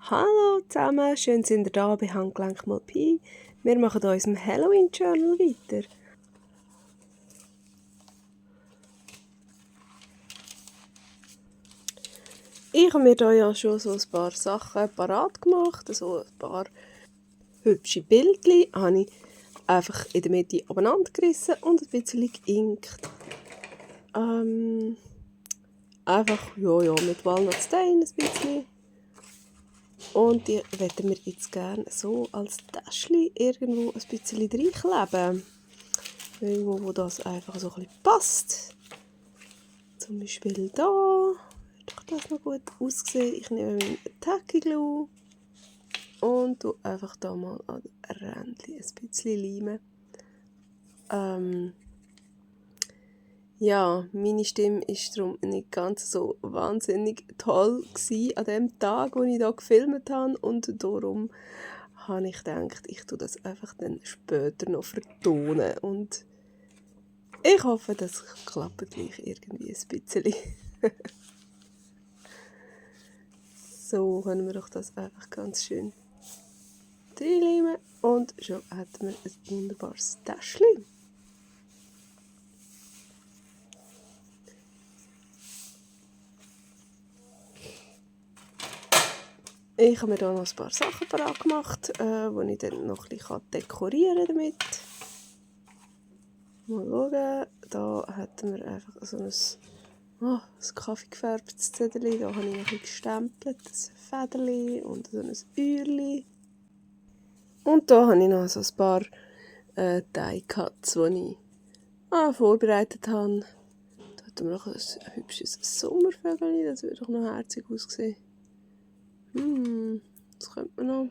Hallo zusammen, schön sind ihr da bei Handgelenk mal Pi. Wir machen hier unserem Halloween Journal weiter. Ich habe mir hier ja schon so ein paar Sachen parat gemacht, so ein paar hübsche Bildchen habe ich einfach in der Mitte aneinander gerissen und ein bisschen geinkt. Einfach mit Walnut-Stein ein bisschen. Und die möchten wir jetzt gerne so als Täschchen irgendwo ein bisschen reinkleben. Irgendwo, wo das einfach so ein bisschen passt. Zum Beispiel da wird doch das noch gut aussehen. Ich nehme meinen Tacky Glue und tue einfach da mal an den Rändchen ein bisschen leimen. Ja, meine Stimme war darum nicht ganz so wahnsinnig toll an dem Tag, wo ich hier gefilmt habe. Und darum habe ich gedacht, ich tue das einfach dann später noch vertonen. Und ich hoffe, das klappt gleich irgendwie ein bisschen. So können wir doch das einfach ganz schön reinleimen. Und schon hätten wir ein wunderbares Täschchen. Ich habe mir hier noch ein paar Sachen parat gemacht, die ich dann noch ein bisschen dekorieren kann damit. Mal schauen, da hätten wir einfach so ein kaffeegefärbtes Zettel. Da habe ich noch ein bisschen gestempelt, ein Federchen und so ein Eierchen. Und da habe ich noch so ein paar Die-Cuts, die ich vorbereitet habe. Da hätten wir noch ein hübsches Sommervögel, das würde doch noch herzig aussehen. Das könnte man noch.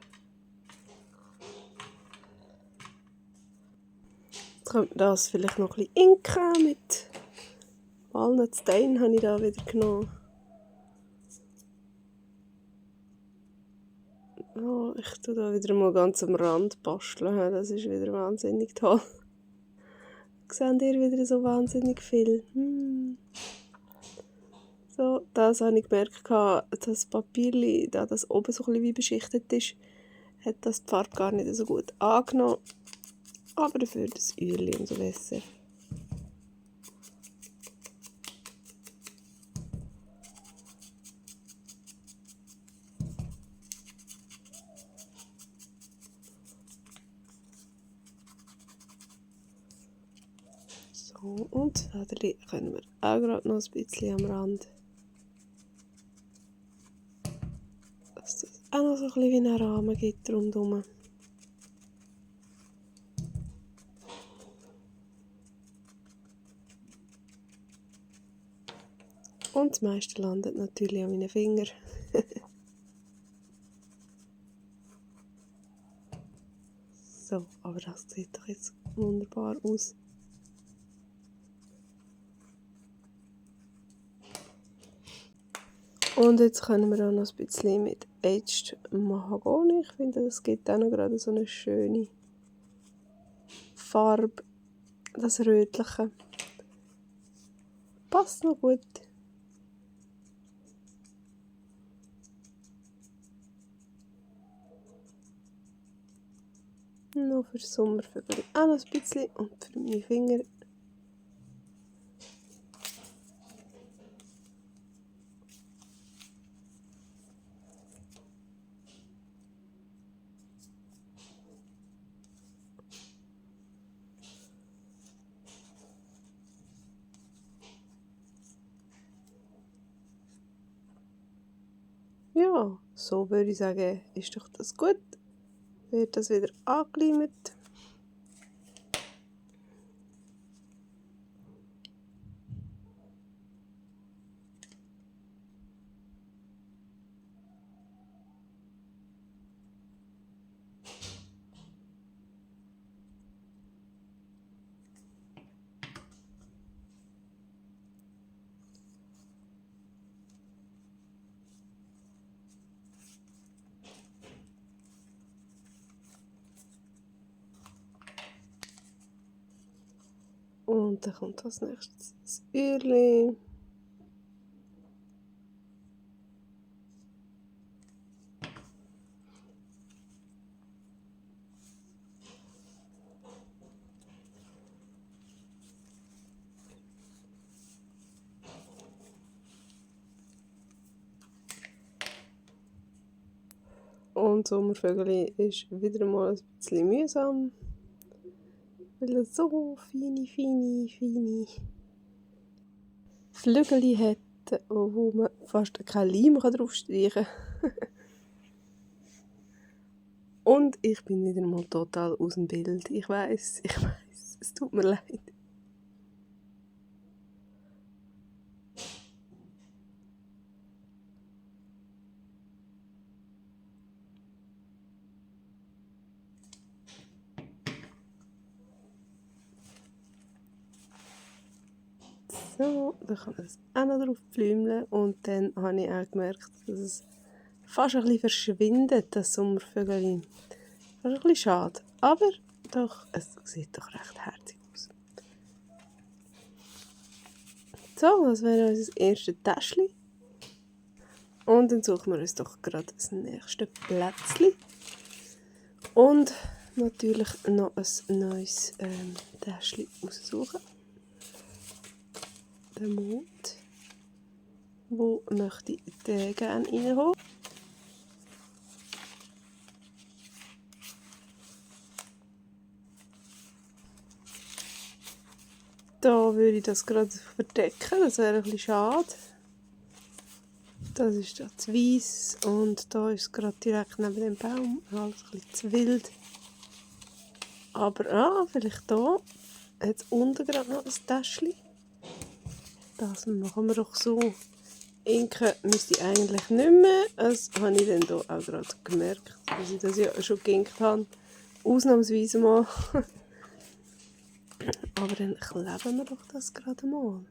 Jetzt könnte man das vielleicht noch ein bisschen inken mit Walnut Stein habe ich da wieder genommen. Oh, ich tue da wieder mal ganz am Rand basteln. Das ist wieder wahnsinnig toll. Seht ihr wieder so wahnsinnig viel? So, das habe ich gemerkt, das Papier, da das oben so ein bisschen wie beschichtet ist, hat das die Farbe gar nicht so gut angenommen. Aber dafür das Öhrchen umso besser. So, und das Federchen können wir auch gerade noch ein bisschen am Rand. Dass das auch noch so ein bisschen wie einen Rahmen gibt rundherum. Und das meiste landet natürlich an meinen Fingern. So, aber das sieht doch jetzt wunderbar aus. Und jetzt können wir auch noch ein bisschen mit Aged Mahagoni. Ich finde, das gibt auch noch gerade so eine schöne Farbe. Das Rötliche. Passt noch gut. Noch für Sommervögel auch noch ein bisschen und für meine Finger. Ja, so würde ich sagen, ist doch das gut. Wird das wieder angeleimt. Und dann kommt als nächstes das Öhrchen. Und Sommervögel ist wieder mal ein bisschen mühsam, weil er so feine Flügel hat, wo man fast keinen Leim draufstreichen kann. Und ich bin wieder mal total aus dem Bild. Ich weiss, es tut mir leid. So, dann kann man das auch noch drauf pflümeln. Und dann habe ich auch gemerkt, dass es fast ein bisschen verschwindet, das Sommervögel. Fast ein bisschen schade. Aber doch, es sieht doch recht herzig aus. So, das wäre unser erstes Täschchen. Und dann suchen wir uns doch gerade das nächste Plätzchen. Und natürlich noch ein neues Täschchen aussuchen. Den Mond. Wo möchte ich den gerne reinhaben? Da würde ich das gerade verdecken, das wäre ein bisschen schade. Das ist das Weiss und da ist es gerade direkt neben dem Baum, alles ein bisschen zu wild. Aber vielleicht hier, jetzt unten gerade noch ein Täschchen. Das machen wir doch so. Inken müsste ich eigentlich nicht mehr, das habe ich dann hier auch gerade gemerkt, dass ich das ja schon geinkt habe. Ausnahmsweise mal. Aber dann kleben wir doch das gerade mal.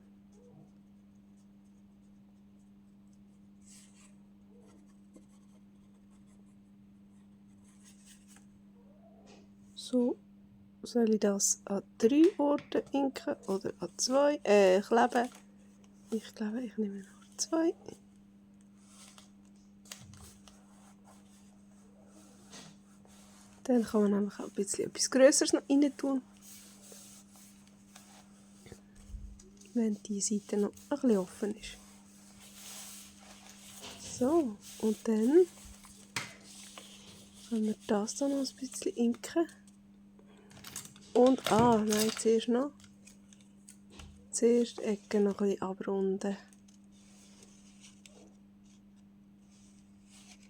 So, soll ich das an 3 Orten inken oder an 2? Kleben. Ich glaube, ich nehme noch 2. Dann kann man nämlich auch ein bisschen etwas Grösseres noch rein tun. Wenn die Seite noch ein bisschen offen ist. So, und dann können wir das dann noch ein bisschen inken. Und, nein, zuerst die Ecke noch ein bisschen abrunden.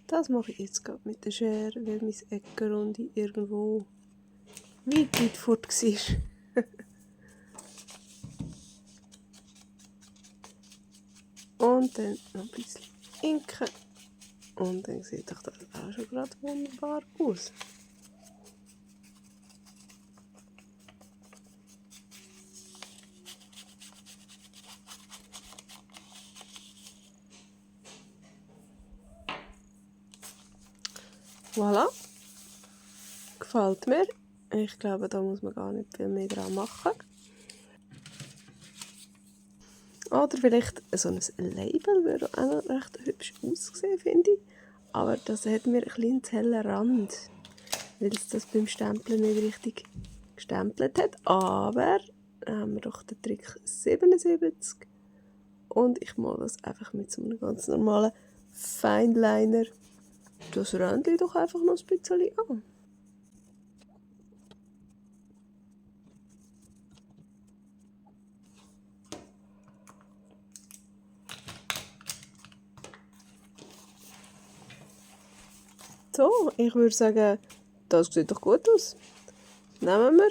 Das mache ich jetzt gerade mit der Schere, weil meine Eckenrunde irgendwo weit fort war. Und dann noch ein bisschen inken. Und dann sieht doch das auch schon gerade wunderbar aus. Voilà. Gefällt mir. Ich glaube, da muss man gar nicht viel mehr dran machen. Oder vielleicht so ein Label würde auch noch recht hübsch aussehen, finde ich. Aber das hat mir ein bisschen zu hellen Rand, weil es das beim Stempeln nicht richtig gestempelt hat. Aber dann haben wir doch den Trick 77. Und ich male das einfach mit so einem ganz normalen Fineliner das Rändchen doch einfach noch ein bisschen an. So, ich würde sagen, das sieht doch gut aus. Nehmen wir.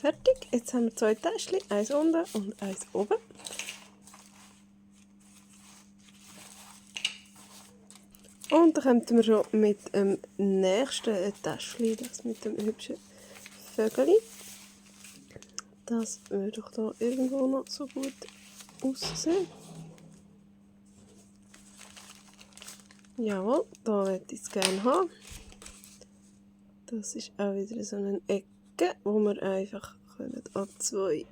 Fertig. Jetzt haben wir 2 Täschchen, eins unten und eins oben. Und dann kommen wir schon mit dem nächsten Täschchen, das mit dem hübschen Vögel. Das würde doch da irgendwo noch so gut aussehen. Jawohl, da möchte ich es gerne haben. Das ist auch wieder so eine Ecke, wo wir einfach an 2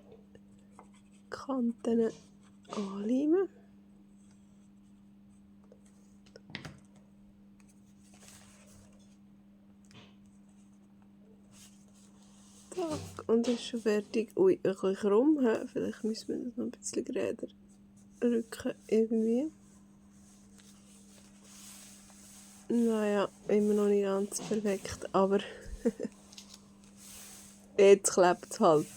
Kanten anleimen. Zack, und das ist schon fertig. Ui, ein bisschen krumm. Vielleicht müssen wir das noch ein bisschen geräder rücken irgendwie. Naja, immer noch nicht ganz perfekt, aber jetzt klebt es halt.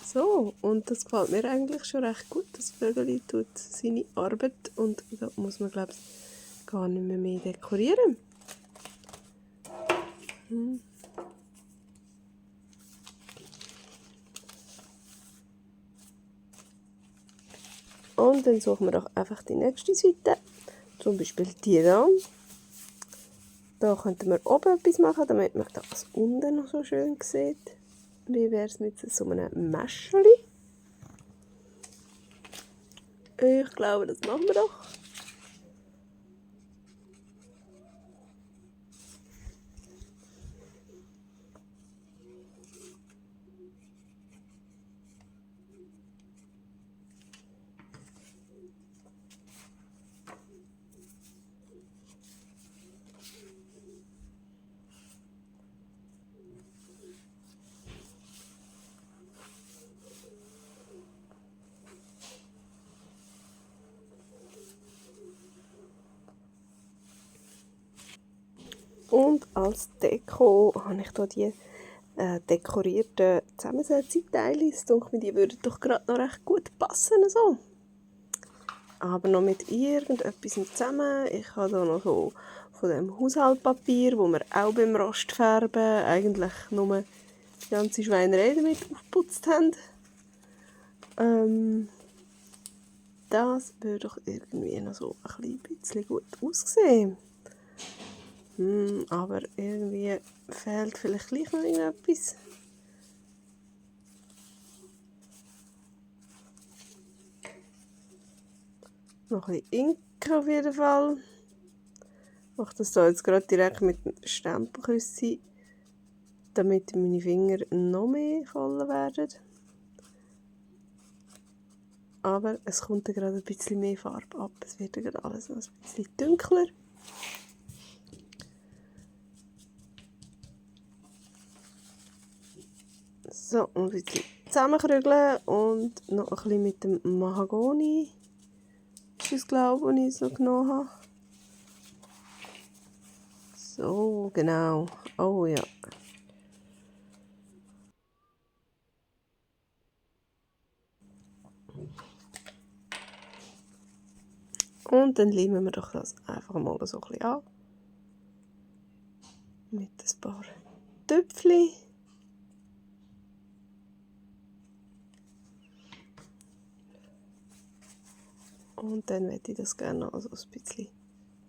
So, und das gefällt mir eigentlich schon recht gut. Das Vögel tut seine Arbeit und da muss man, glaube ich, gar nicht mehr dekorieren. Und dann suchen wir doch einfach die nächste Seite. Zum Beispiel die da. Da könnten wir oben etwas machen, damit man das unten noch so schön sieht. Wie wäre es mit so einem Mäschchen? Ich glaube, das machen wir doch. Und als Deko habe ich hier die dekorierten Zusammensetzteile. Ich denke, die würden doch gerade noch recht gut passen. So. Aber noch mit irgendetwas zusammen. Ich habe hier noch so von dem Haushaltspapier, wo wir auch beim Rostfärben eigentlich nur die ganze Schweinerei damit aufgeputzt haben. Das würde doch irgendwie noch so ein bisschen gut aussehen. Aber irgendwie fehlt vielleicht gleich noch irgendetwas. Noch ein bisschen Ink auf jeden Fall. Ich mache das hier jetzt gerade direkt mit dem Stempelküssi, damit meine Finger noch mehr voll werden. Aber es kommt dann gerade ein bisschen mehr Farbe ab. Es wird dann gerade alles noch ein bisschen dunkler. So, ein bisschen zusammenkrügeln und noch ein bisschen mit dem Mahagoni. Das ist das, glaube ich, was ich so genommen habe. So, genau. Oh ja. Und dann leimen wir doch das einfach mal so ein bisschen an. Mit ein paar Töpfchen. Und dann möchte ich das gerne noch so ein bisschen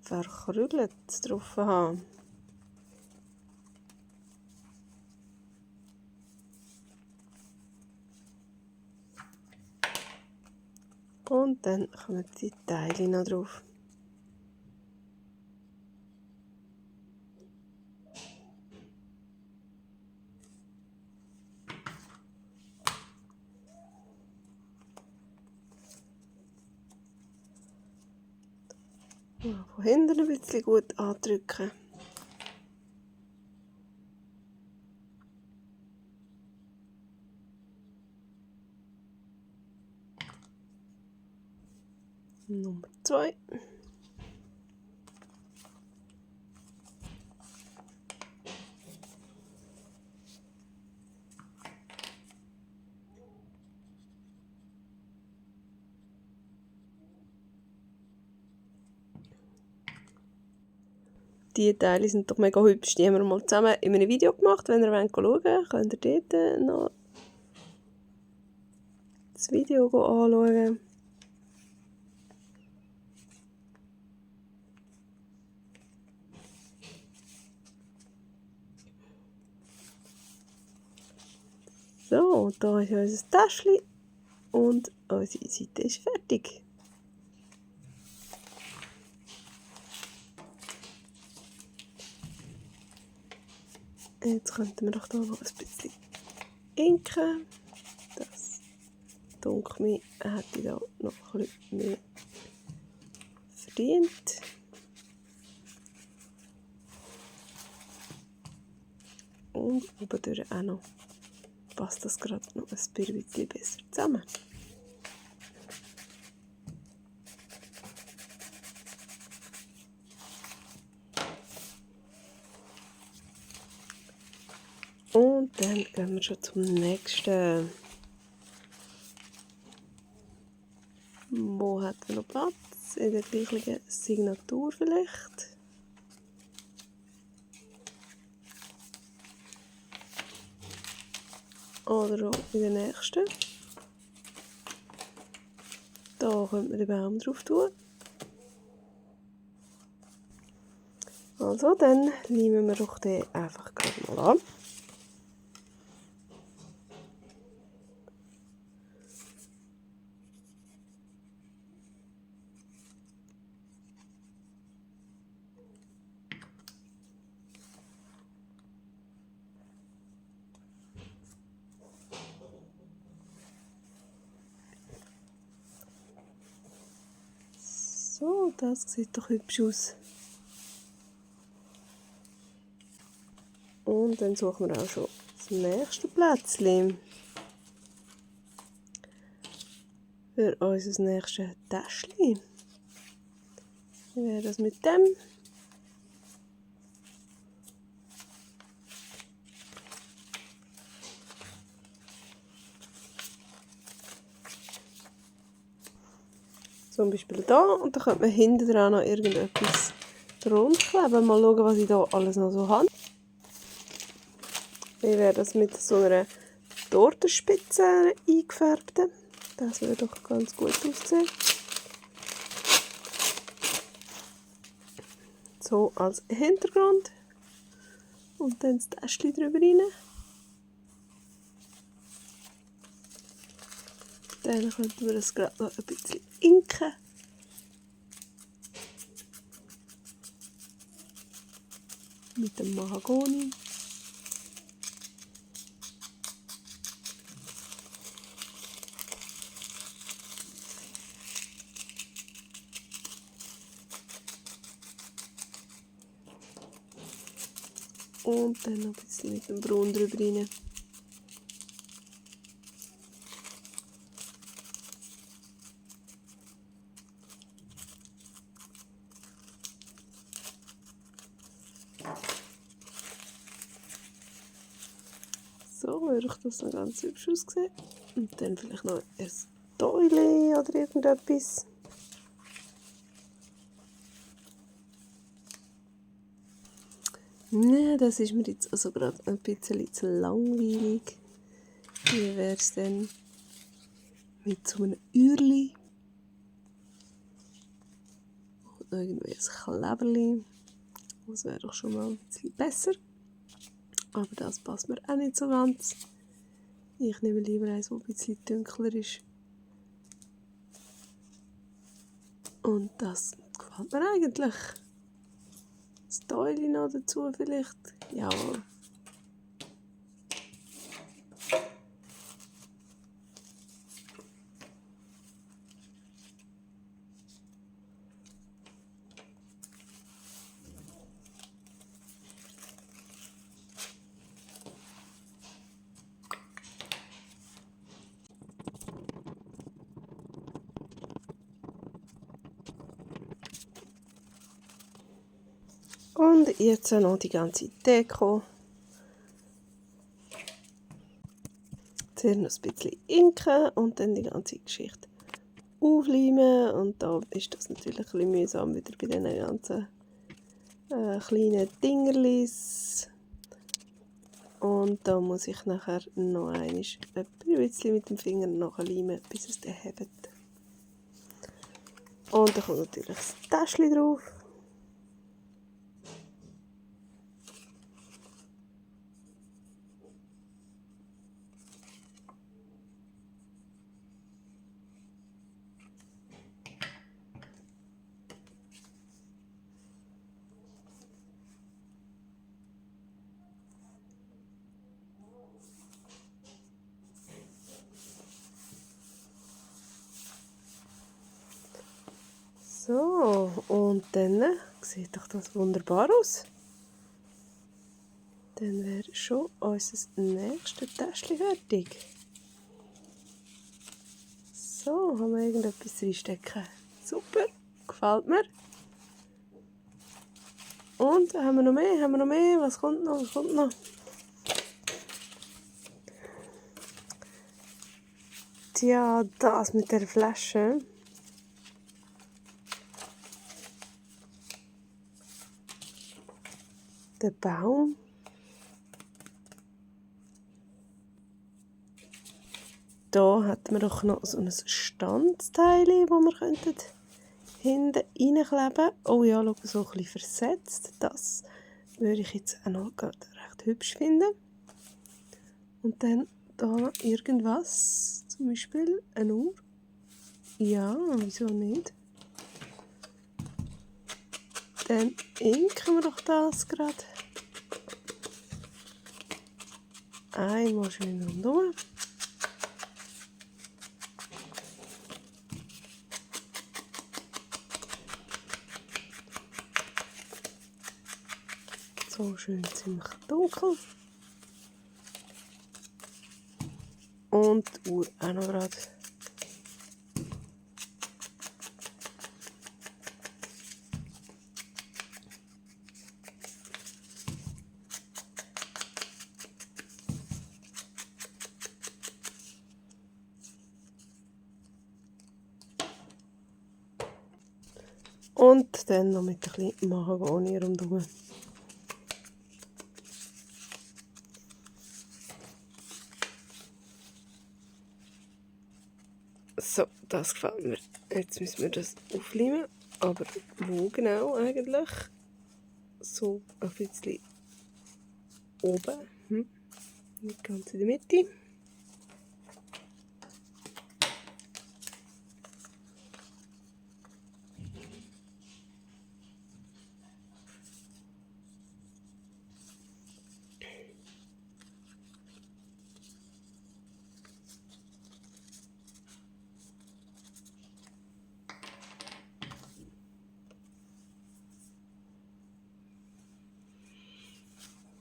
verkrügelt drauf haben. Und dann kommen die Teile noch drauf. Ja, von hinten ein bisschen gut andrücken. Nummer 2. Die Teile sind doch mega hübsch. Die haben wir mal zusammen in einem Video gemacht. Wenn ihr schauen wollt, könnt ihr dort noch das Video anschauen. So, da ist unser Täschchen und unsere Seite ist fertig. Jetzt könnten wir doch hier noch ein bisschen inken. Das dunkelt mir, hätte ich da noch ein bisschen mehr verdient. Und obendurch auch noch passt das gerade noch ein bisschen besser zusammen. Und dann gehen wir schon zum nächsten. Wo hat er noch Platz? In der gleichen Signatur vielleicht. Oder auch in der nächsten. Da könnte man den Baum drauf tun. Also, dann leimen wir doch den einfach gerade mal an. So, das sieht doch hübsch aus. Und dann suchen wir auch schon das nächste Plätzchen für unser nächstes Täschchen. Wie wäre das mit dem? Zum Beispiel da, und dann könnte man hinten dran noch irgendetwas drunter kleben. Mal schauen, was ich da alles noch so habe. Wie wäre das mit so einer Tortenspitze eingefärbten? Das würde doch ganz gut aussehen. So als Hintergrund. Und dann das Täschchen drüber rein. Dann könnten wir das gerade noch ein bisschen inken. Mit dem Mahagoni. Und dann noch ein bisschen mit dem Braun drüber rein. So würde ich das noch ganz hübsch aussehen. Und dann vielleicht noch ein Täuli oder irgendetwas. Nein, das ist mir jetzt also gerade ein bisschen zu langweilig. Wie wäre es denn mit so einem Uhrli? Und irgendwie ein Kleberli. Das wäre doch schon mal ein bisschen besser. Aber das passt mir auch nicht so ganz. Ich nehme lieber eins, das ein bisschen dunkler ist. Und das gefällt mir eigentlich. Das Täuli noch dazu vielleicht. Jawohl. Und jetzt noch die ganze Deko. Zuerst noch ein bisschen inken und dann die ganze Geschichte aufleimen. Und da ist das natürlich ein bisschen mühsam wieder bei diesen ganzen kleinen Dingerlis. Und da muss ich nachher noch ein bisschen mit dem Finger nachleimen, bis es dann hebt. Und dann kommt natürlich das Täschchen drauf. So, und dann sieht doch das wunderbar aus. Dann wäre schon unser nächstes Täschchen fertig. So, haben wir irgendetwas reinstecken. Super, gefällt mir. Und haben wir noch mehr? Haben wir noch mehr? Was kommt noch? Was kommt noch? Tja, das mit der Flasche. Der Baum. Da hat man doch noch so ein Standteil, das wir hinten reinkleben. Oh ja, schau, so ein bisschen versetzt. Das würde ich jetzt auch noch recht hübsch finden. Und dann da irgendwas, zum Beispiel eine Uhr. Ja, wieso nicht? Dann inken wir doch das gerade. Einmal schön rundum. So schön ziemlich dunkel. Und die Uhr auch noch gerade. Und dann noch mit ein bisschen Mahagoni rundherum. So, das gefällt mir. Jetzt müssen wir das auflimen. Aber wo genau eigentlich? So ein bisschen oben. Nicht ganz in der Mitte.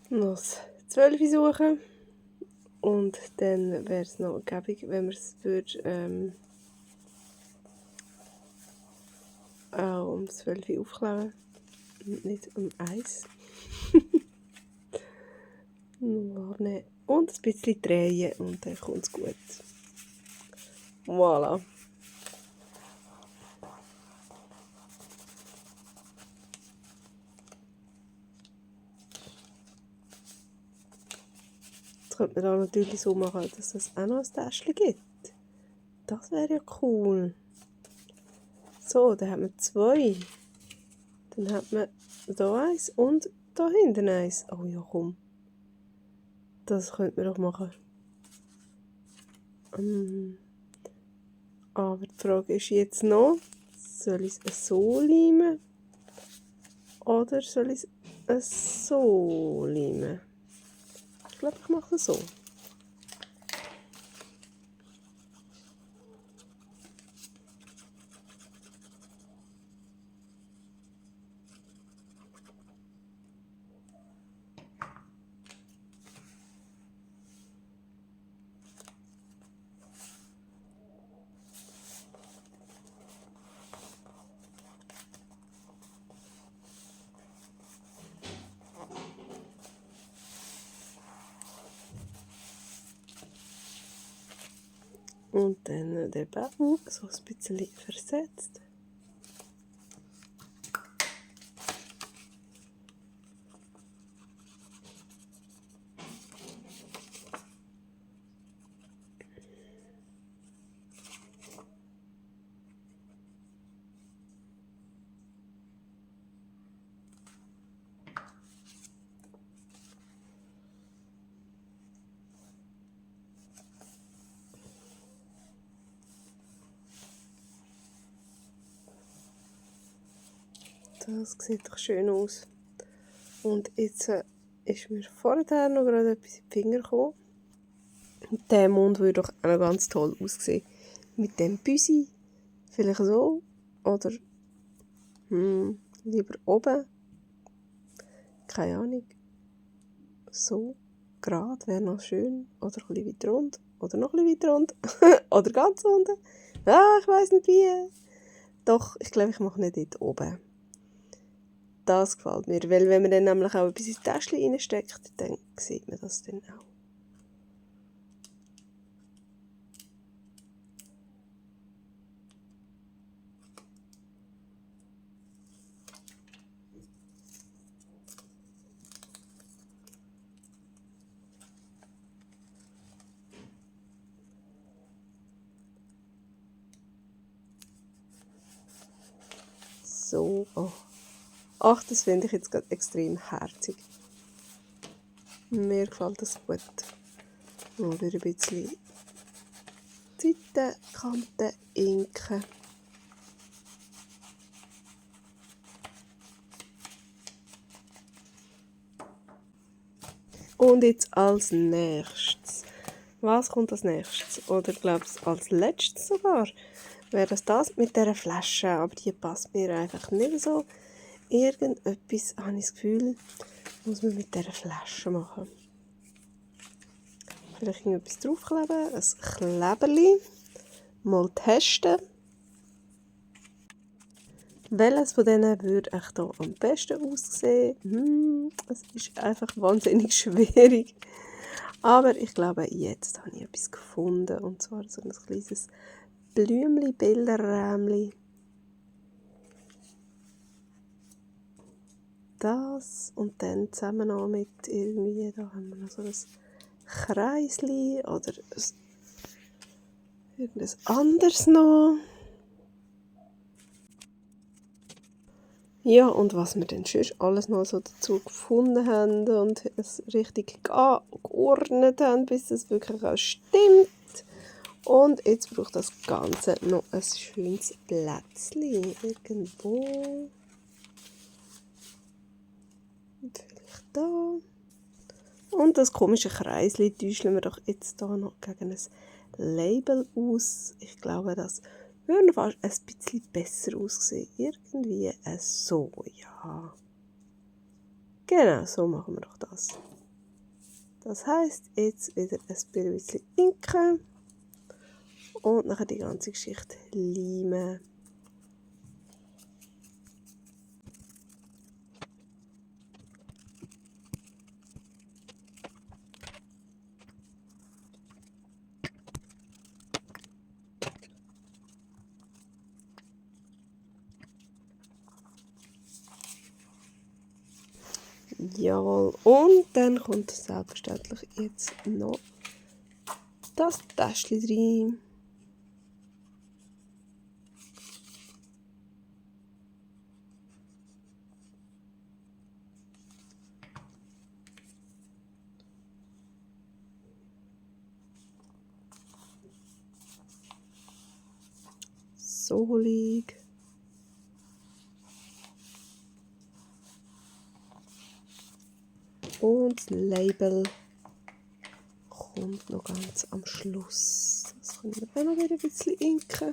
Noch das 12 suchen. Und dann wäre es noch gäbig, wenn wir es auch um 12 aufkleben und nicht um 1. Warnen und ein bisschen drehen und dann kommt es gut. Voilà. Jetzt könnte man da natürlich so machen, dass es auch noch ein Täschchen gibt. Das wäre ja cool. So, dann hat man 2. Dann hat man hier eins und da hinten eins. Oh ja, komm. Das könnte man doch machen. Aber die Frage ist jetzt noch, soll ich es so leimen oder soll ich es so leimen? Ich glaube, ich mache es so. Und dann den Baum so ein bisschen versetzt. Das sieht doch schön aus. Und jetzt ist mir vorher noch gerade etwas in die Finger gekommen. Der Mond würde doch auch noch ganz toll aussehen. Mit dem Büsi. Vielleicht so. Oder Lieber oben. Keine Ahnung. So. Gerade wäre noch schön. Oder ein bisschen weiter rund. Oder noch ein bisschen weiter rund. Oder ganz unten. Ah, ich weiss nicht wie. Doch, ich glaube, ich mache nicht dort oben. Das gefällt mir. Weil wenn man dann nämlich auch etwas ins Täschchen reinsteckt, dann sieht man das dann auch. So. Oh. Ach, das finde ich jetzt gerade extrem herzig. Mir gefällt das gut. Mal wieder ein bisschen Seitenkanten inken. Und jetzt als nächstes. Was kommt als nächstes? Oder glaube ich als letztes sogar? Wäre das mit dieser Flasche. Aber die passt mir einfach nicht so. Irgendetwas, habe ich das Gefühl, muss man mit dieser Flasche machen. Vielleicht irgendetwas draufkleben. Ein Kleberli. Mal testen. Welches von denen würde ich hier am besten aussehen? Es ist einfach wahnsinnig schwierig. Aber ich glaube, jetzt habe ich etwas gefunden. Und zwar so ein kleines Blümchen-Bilderrähmchen. Das und dann zusammen noch mit irgendwie, da haben wir noch so ein Kreisli oder irgendwas anderes noch. Ja, und was wir dann sonst alles noch so dazu gefunden haben und es richtig geordnet haben, bis es wirklich auch stimmt. Und jetzt braucht das Ganze noch ein schönes Plätzchen irgendwo. Und vielleicht da. Und das komische Kreisli täuschen wir doch jetzt hier noch gegen ein Label aus. Ich glaube, das würde fast ein bisschen besser aussehen. Irgendwie so, ja. Genau, so machen wir doch das. Das heisst, jetzt wieder ein bisschen inken und nachher die ganze Geschichte leimen. Jawohl, und dann kommt selbstverständlich jetzt noch das Täschchen rein. Solig. Und das Label kommt noch ganz am Schluss. Das können wir auch noch wieder ein bisschen inken.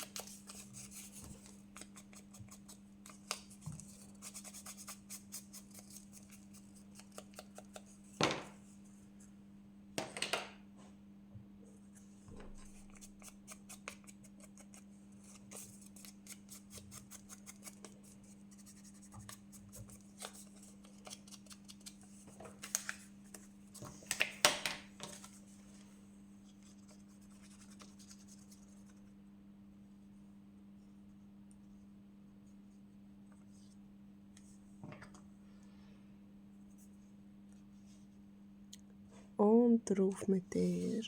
Und drauf mit der.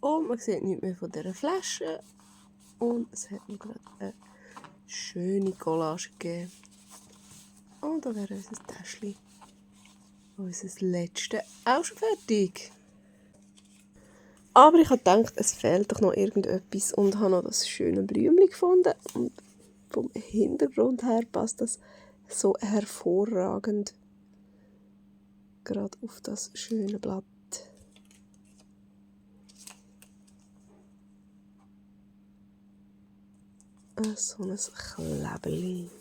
Und man sieht nichts mehr von dieser Flasche. Und es hat mir gerade eine schöne Collage gegeben. Und da wäre unser Täschchen, unser letztes, auch schon fertig. Aber ich habe gedacht, es fehlt doch noch irgendetwas und habe noch das schöne Blümchen gefunden. Und vom Hintergrund her passt das so hervorragend gerade auf das schöne Blatt. So ein Kleberli.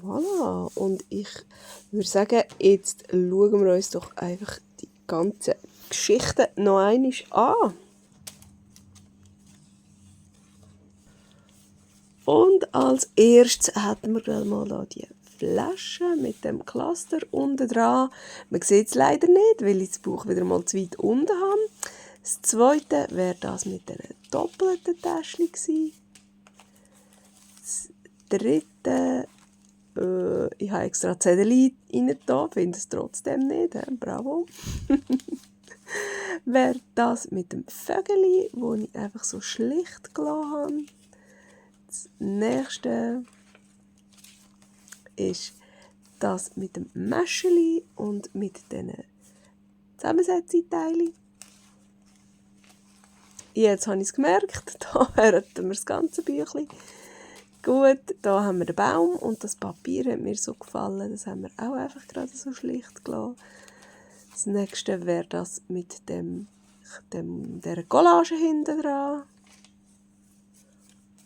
Voilà. Und ich würde sagen, jetzt schauen wir uns doch einfach die ganzen Geschichten noch einmal an. Und als erstes hätten wir gleich mal da die Flasche mit dem Cluster unten dran. Man sieht es leider nicht, weil ich das Buch wieder mal zu weit unten habe. Das zweite wäre das mit den doppelten Täschchen gewesen. Das dritte, ich habe extra Zettel rein da, finde es trotzdem nicht. Bravo. Wäre das mit dem Vögeli, wo ich einfach so schlicht gelassen habe. Das nächste ist das mit dem Mäscheli und mit diesen Zusammensetzteilen. Jetzt habe ich es gemerkt, da hätten wir das ganze Büchlein. Gut, da haben wir den Baum und das Papier hat mir so gefallen, das haben wir auch einfach gerade so schlicht gelassen. Das nächste wäre das mit der Collage hinten dran.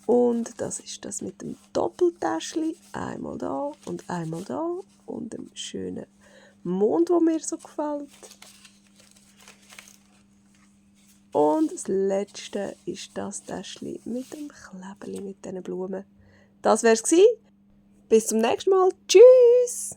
Und das ist das mit dem Doppeltäschchen, einmal da und dem schönen Mond, der mir so gefällt. Und das letzte ist das Täschchen mit dem Klebeli, mit diesen Blumen. Das wär's gewesen. Bis zum nächsten Mal. Tschüss!